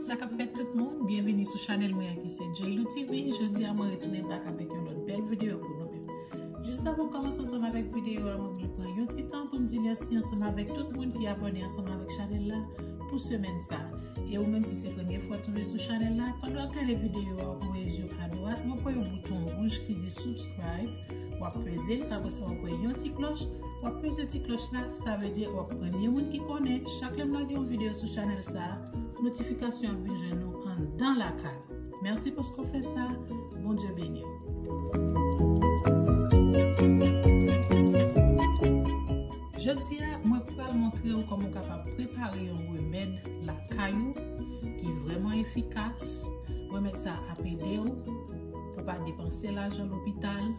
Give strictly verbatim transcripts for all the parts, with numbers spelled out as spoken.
Sa k ap fèt tout moun, byenvini sou chanèl mwen an ki se J L U T V. Jodi a mwen retounen bak avèk yon lòt bèl videyo pou nou menm. Jis avan m kòmanse ansanm avèk videyo a, mwen vle pran yon ti tan pou m di mèsi ansanm avèk tout moun ki abòne ansanm avèk chanèl la pou semèn sa. E ou menm si se premye fwa w tonbe sou chanèl la, pandan w ap gade videyo a, ou voye zye w adwat, w ap wè yon bouton wouj ki di subscribe, w ap peze l, apre sa w ap wè yon ti klòch, w ap peze ti klòch la, sa vle di w ap premye moun ki konnen, chak lè m lage yon videyo sou chanèl sa, notifikasyon ap vin jwenn ou anndan lakay. Mèsi paske w fè sa. Bondye beni w. Jodi a, mwen pral montre w kòman w kapab prepare yon remèd lakay ou ki vrèman efikas. Remèd sa ap ede w pou w pa depanse lajan lopital.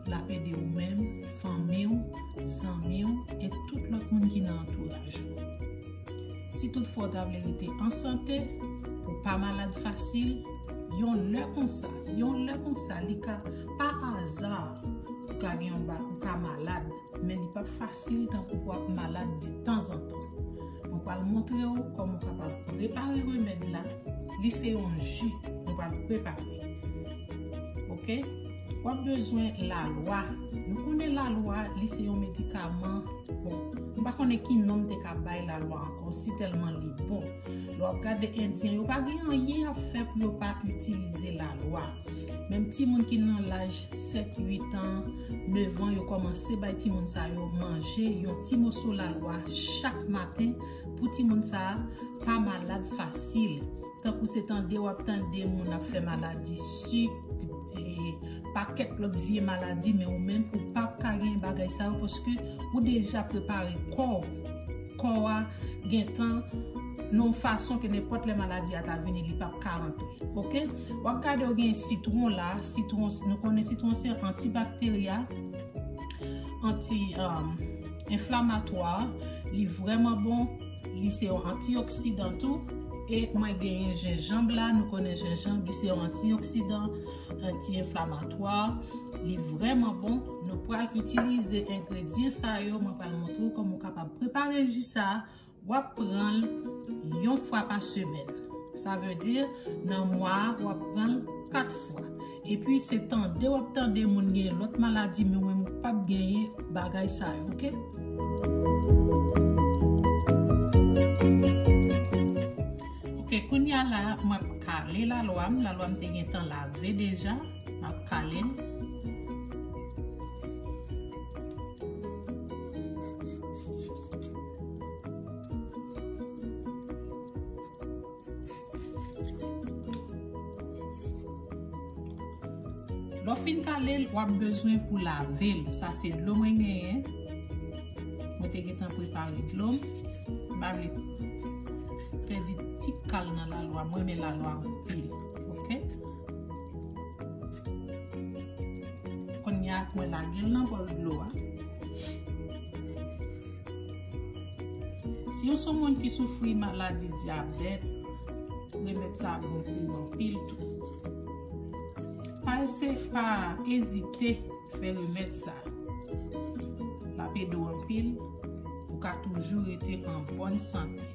L ap ede w menm, fanmi w, zanmi w e tout lòt moun ki nan antouraj ou. Si toutfwa w ta vle rete an sante, pou w pa malad fasil, yon lè konsa, yon lè konsa, li ka pa aza ou ka gen yon ba, ou ka malad, men li p ap fasil tankou pou w ap malad de tanzantan. Mwen pral montre w kòman w kapab prepare remèd la. Li se yon ji mwen pral prepare. Oke? W ap bezwen lalwa. Nou konnen lalwa, li se yon medikaman. Bon, m pa konnen ki non m te ka bay lalwa ankò, si tèlman li bon. Lè w ap gade Endyen yo, pa gen anyen y ap fè pou yo pa itilize lalwa. Menm timoun ki nan laj sèt, uit an, nèf an, yo kòmanse bay timoun sa yo manje yon ti moso lalwa chak maten pou timoun sa a pa malad fasil. Tankou se tande w ap tande moun ap fè maladi sik, e, pakèt lòt vye maladi, men ou menm ou p ap ka gen bagay sa yo paske ou deja prepare kò w. Kò a gentan nan yon fason ke nenpòt lè maladi a ta vini, li p ap ka rantre. Oke? W ap gade w gen sitwon la. Sitwon, nou konnen sitwon se antibakterya, anti, um, enflamatwa. Li vrèman bon. Li se yon antioksidan tou. E mwen genyen jenjanm la. Nou konnen jenjanm, li se yon antioksidan, anti-enflamatwa. Li vrèman bon. Nou pral itilize engredyan sa yo. Mwen pral montre w kòman w kapab prepare ji sa a. W ap pran l yon fwa pa semèn. Sa vle di, nan mwa a, w ap pran l kat fwa. Epi, se tande w ap tande moun gen lòt maladi, men ou menm ou p ap genyen bagay sa yo, oke? Oke, kounye a la, m ap kale lalwa m. Lalwa m te gentan lave deja. M ap kale l. Lè w fin kale l, w ap bezwen pou lave l. Sa se dlo mwen genyen. Mwen te gentan prepare dlo m. M pa vle pèdi ti kal nan lalwa. Mwen renmen lalwa anpil. Oke? Kounye a, mwen lage l nan bòl dlo a. Si w se yon moun ki soufri maladi dyabèt, remèd sa bon pou ou anpil tou. Pa ese, pa ezite fè remèd sa. L ap ede w anpil, ou ka toujou rete an bòn sante.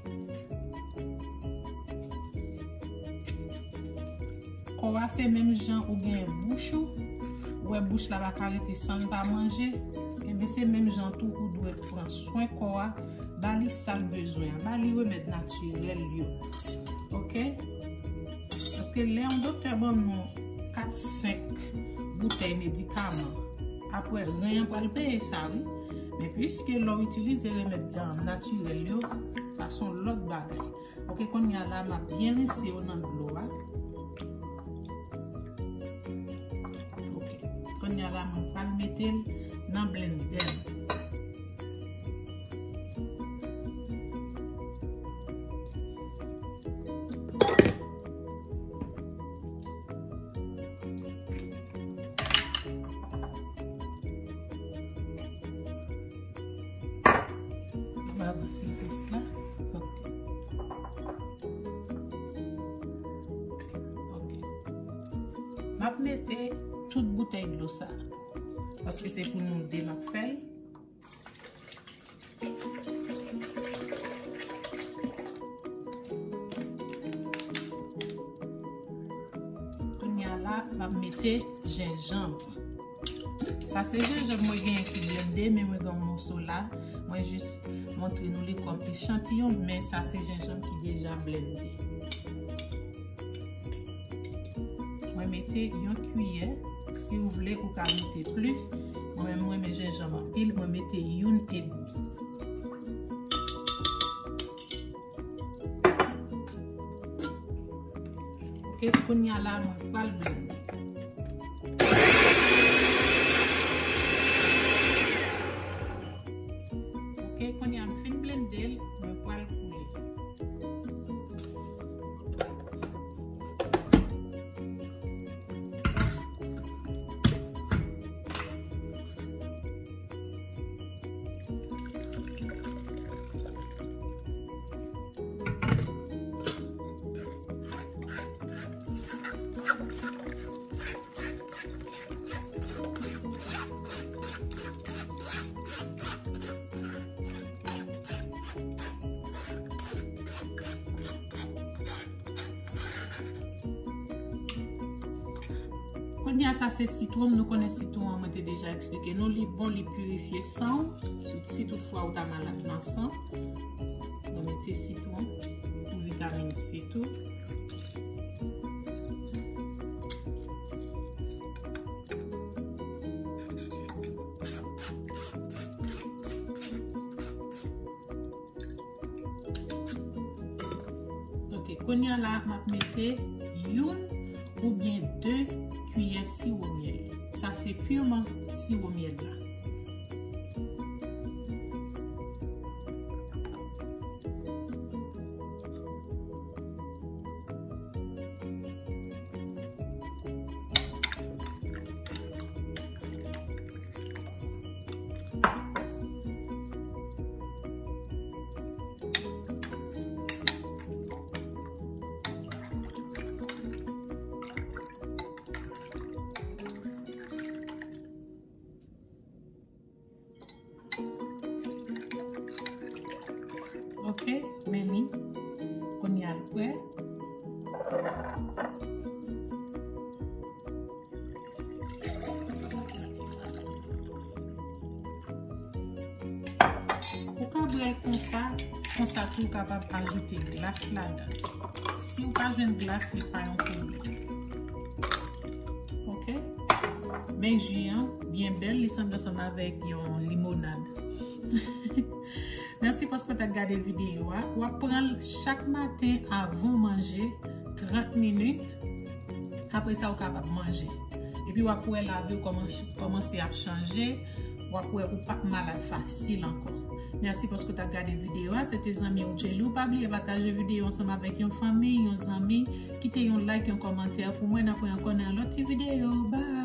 Kò a se menm jan ou gen bouch ou, ou wè bouch la pa ka rete san l pa manje, enben se menm jan tou ou dwe pran swen kò a, ba li sa l bezwen an, ba li remèd natirèl yo. Oke? Paske lè yon doktè ban nou kat, senk boutèy medikaman, apre ren an pral peye sa, wi. Men piske lè w itilize remèd, um, natirèl yo, sa se yon lòt bagay. Oke, kounye a la, m ap byen rense yo nan dlo a. Oke. Kounye a la, mwen pral mete l nan blendè m. M ap avanse plis la. Oke. Oke. M ap mete tout boutèy dlo sa. Paske se pou nou de m ap fè l. M ap M ap mete jenjanm. Sa se jenjanm, mwen genyen ki blende, men mwen gen yon moso la. Mwen jis montre nou li kòm echantiyon, men sa se jenjanm ki deja blende. Mwen mete yon kiyè. Si w vle, ou ka mete plis. Mwen menm, mwen renmen jenjanm anpil, mwen mete youn edmi. Ok, kounye a la, mwen pral blende. Ok, kounye a m fin blende l, mwen pral koule. Kounye a, sa se sitwon. Nou konnen sitwon an, mwen te deja eksplike nou. Li bon, li pirifye san w. Si, si toutfwa ou ta malad nan san, nou mete sitwon pou vitamin C tou. Ok, kounye a la, m ap mete youn oubyen de kiyè siwo myèl. Sa se piman siwo myèl la. Ok, men li. Kounye a l prè. Ou ka bwè l konsa, konsa tou ou kapab ajoute glas ladan. Si ou pa jwenn glas, li pa yon pwoblèm. Ok? Men ji an byen bèl, li sanble ansanm avèk yon limonad. Mèsi paske w t ap gade videyo a. W ap pran l chak maten avan w manje, trant minit. Apre sa, ou kapab manje. Epi w ap wè lavi w kòmanse, kòmanse ap chanje. W ap wè ou p ap malad fasil ankò. Mèsi paske w t ap gade videyo a. Se te zanmi w Djelou. Pa bliye pataje videyo ansanm avèk yon fanmi, yon zanmi. Kite yon like, yon kòmantè pou mwen. N ap wè ankò nan yon lòt ti videyo. Bye!